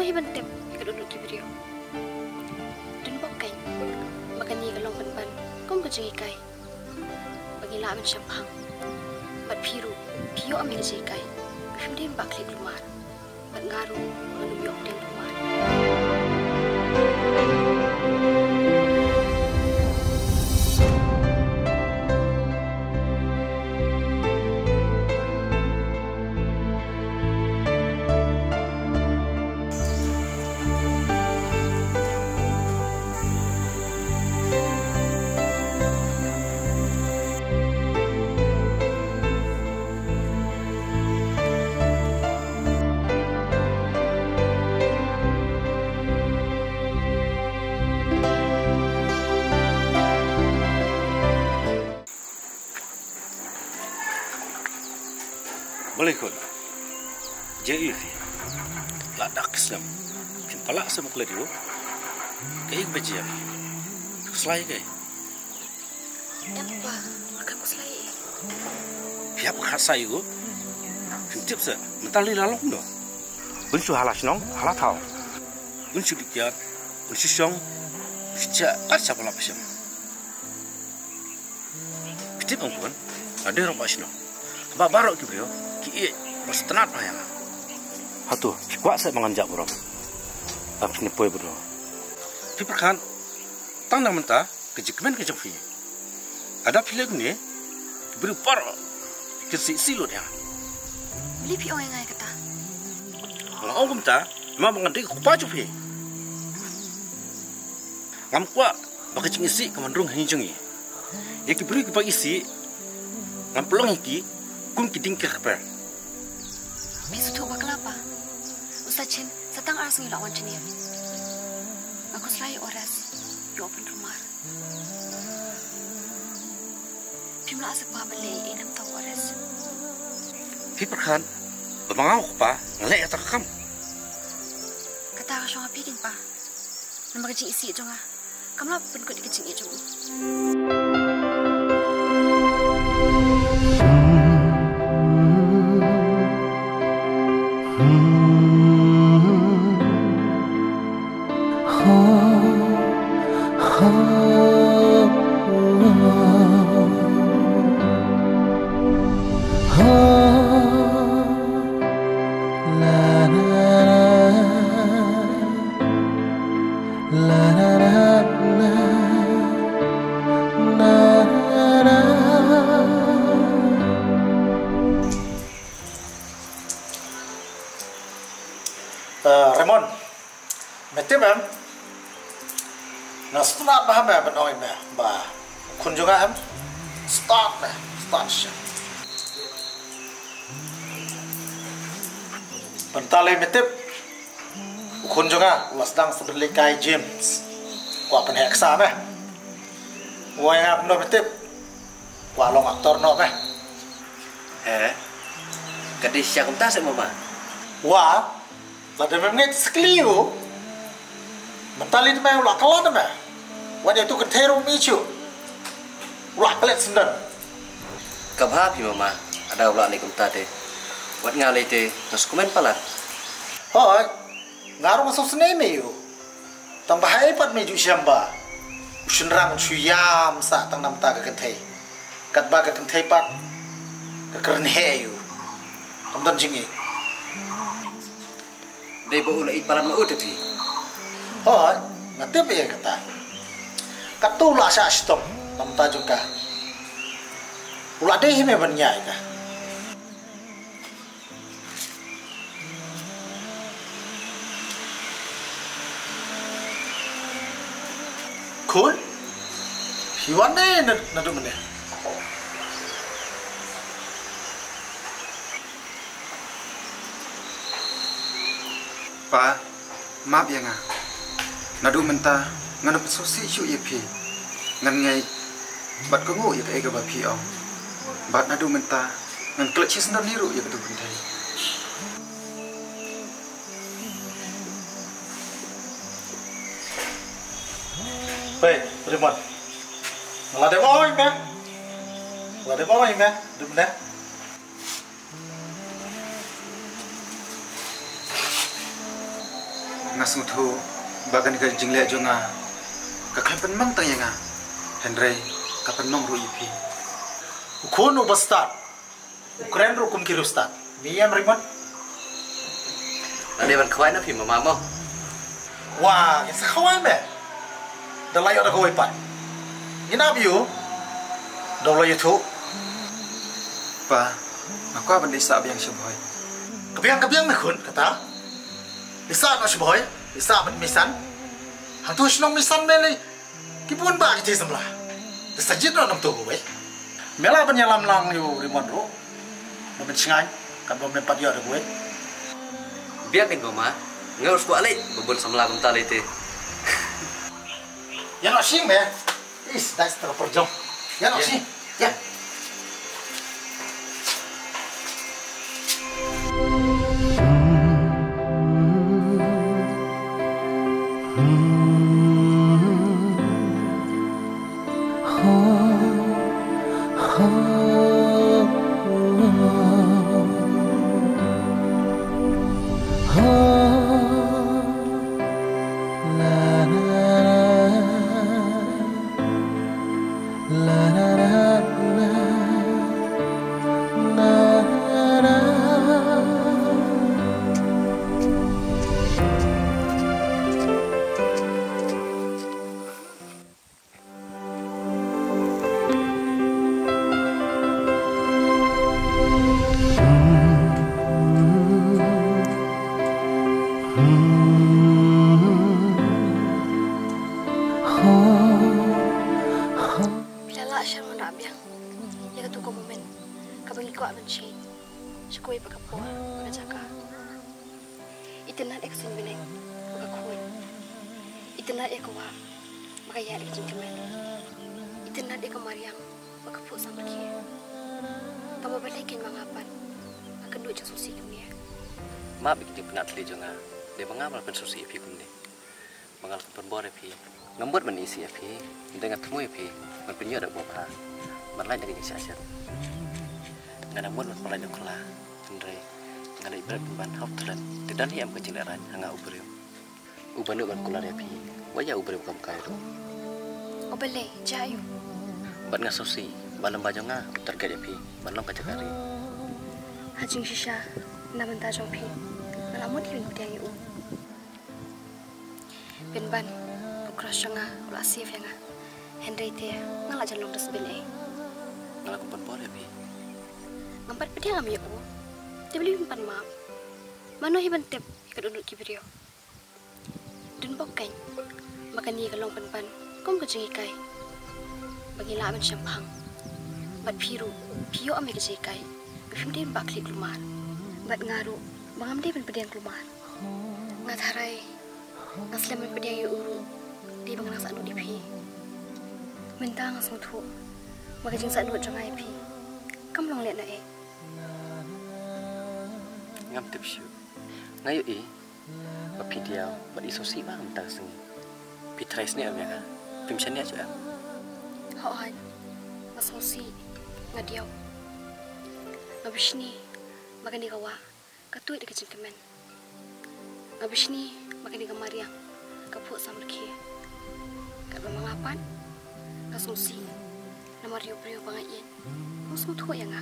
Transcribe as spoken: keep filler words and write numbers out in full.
Ai ban tip ïa ka dohnud ki briew. Don bok kein ba kane ka long pynban kum ka jinghikai ba ngi lah ban shemphang. Bad phi ruh phi ïoh ïa ka jinghikai, phim dei ban khlieh kulmar. Bad nga ruh ngan ym ïoh pdiang kulmar. Balei khun? Jia ïa phi? La dak ki snem. Phim palat seh ban klet ïa u. Kaei kaba jia? Khuslai kaei? Em pa, nga khlem khuslai ei. Phi hap ban khuslai ïa u. Phim tip seh, mynta lei la long kumno? Un shu ha la shnong, ha la thaw. Un shu dih kiad, un shu shong, un shu jia, kat shaba lap shem. Phi tip ong khun, nga dei rangbah shnong. Haba baroh ki briew ki ïeit, ba sngewtynnat bha ïa nga. Hato phi kwah seh ba ngan jah burom? Ba phin ïa poi bad u? Phi pyrkhat, tang na mynta ka jingkmen ka jong phi. Lada phi leh kumne, ki briew baroh kin sa isih lut ïa nga. Balei phi ong ïa nga ïa kata? Nga ong kumta namar ba nga dei u kpa jong phi. Ngam kwah ba ka jingisih ka wan rung ha ïing jong ngi. Ïa ki briew kiba isih ngan pynlong ïa ki kum ki dieng ki kper. Phi sngewthuh bakla pa. U Sachin sa tang ar sngi la wan jingïap. Nga khuslai ïa u Ores, ïa u pynrumar. Phim lah seh pa ban leh ei ei namar u Ores. Phi pyrkhat ba ma nga u kpa nga leh ïa kata ka kam? Kata ka shong ha phi kein pa. Namar ka jingisih jong nga kam lah pynkut ïa ka jingïeit jong u. Eh, Raymond, me tip em? Nga sngewtynnat bha me ban ong ïa me ba u khun jong nga em. Stad me, stad shisha. Bynta lei me tip, u khun jong nga u la sdang sa ban leit kai gym. Kwah pynheh ksa me. Wei nga kumno me tip? Kwah long actor noh me. He. Ka dei shisha kumta seh mama. Wa, lada mem ngeit skli u. Mynta lei te me u la kylla te me. Wat ïa tu kynthei ruh mi chu. U la klet syndon. Ka bha phi mama. Lada u la leh kumta te, wat nga lei te nga sngewkmen palat. Hooid. Nga ruh nga sngewsynei me ïa u. Tang ba haei pat me ju shem ba u shynrang u shu ïam sah tang namar ka kynthei. Katba ka kynthei pat ka kren heh ïa u. Kam don jingïeit. Dei ba u la ïeit palat ma u te phi. Hooid, nga tip ïa kata. Katto u la shah shitom namar jong ka. U la dei hi me ban ïaid ka. Khun, phi wan ne na, naduh mynne? Pa, map ïa nga. Naduh mynta ngan ym pynsngewsih shuh ïa phi. Ngan ngeit bad kohnguh ïa kaei kaba phi ong. Bad naduh mynta ngan klet shisyndon ruh ïa katu ka kynthei. Hei, Raymond. Nga la dep ong ïa me. Nga la dep ong ïa me. Dep ne? Nga sngewthuh ba kane ka jingleh jong nga ka khlem pynmong tang ïa nga, hynrei ka pynmong ruh ïa phi. U khun uba stad, u kren ruh kum ki riewstad. Me ïa Rimon. Lane ban khwai na phi mama mo. Wa, ngin sa khwai me. Da la ïoh da kawei pat. Ngin ap ïa u. Da la ïathuh. Pa, nga kwah ban leit sah biang sha Bhoi. Ka biang, ka biang me khun, kata. Leit sah noh sha Bhoi, leit sah bad Misan. Hangto shnong Misan me lei. Ki bun bah ki thei samla. Te sa jied noh nangto kawei. Me lah ban ïalam lang ïa u Rimon ruh. Ba mynsngi katba me pat ïoh da kawei. Biang kin ba ma. Nga ruh kwah leit ba bun samla kumta lei te. Ïa noh sing me. Is, dai stra perjong. Ïa noh sing. Ïa. Phi la lah sha ngan rah biang ïa katu ka moment kaba ngi kwah ban shim sha kawei pat ka por bad ka jaka. Itynnad ïa ka suiñbneng ba ka khun. Itynnad ïa ka wah ba ka ïaid da ka jingkmen. Itynnad ïa ka mariang ba ka phuh samrkhie. Tangba balei kein ma nga pat nga kynduh jingsngewsih kumne? Map ïa ka jingpynïaid thylliej jong nga. Dei ba nga ba la pynsngewsih ïa phi kumne. Ba nga la pynbor ïa phi. Ngam mut ban isih ïa phi. Hynrei nga thmu ïa phi ban pynïoh da kaba bha, ban lait na ka jingshah shet. Nga dang mut ban pynlait da u kylla, hynrei nga leit bret pynban ha u thlen. Te don hi em ka jinglehrain ha nga u briew uba nud ban kular ïa phi, wat ïa u briew kam kai ruh. O balei, jia aiu? Bad nga sngewsih ba lem ba jong nga u target ïa phi ban long ka jaka ri. Ha jingshisha na bynta jong phi nga la mut hi ban pdiang ïa u. Pynban u crush jong nga u la save ïa nga. Hynrei te nga la jan long dustbin ei. Nga la kum pynbor ïa phi. Ngam pat pdiang ïa u. Te balei phim pat map? Mano hi ban tip ïa ka dohnud ki briew? Don bok keiñ ba kane ka long pynban kum ka jinghikai ba ngi lah ban shemphang. Bad phi ruh phi ïoh me ka jinghikai ba phim dei ban bah khlieh kulmar. Bad nga ruh ba ngam dei ban pdiang kulmar. Nga tharai nga slem ban pdiang ïa u ruh dei ba nga nang sah nud ïa phi. Mynta nga sngewthuh ba ka jingsah nud jong nga ïa phi kam long lehnohei. Ngam tip shuh. Nga ïohi ba phi diaw bad i sngewsih bha mynta ka sngi. Phi tharai snieh ïa nga, phim shaniah shuh em? Hooid, nga sngewsih, nga diaw. Nga bishni ba kane ka wah ka tuid da ka jingkmen. Nga bishni ba kane ka mariang ka phuh samrkhie. Katba ma nga pat nga sngewsih namar ïa u briew ba nga ïeit um sngewthuh ïa nga.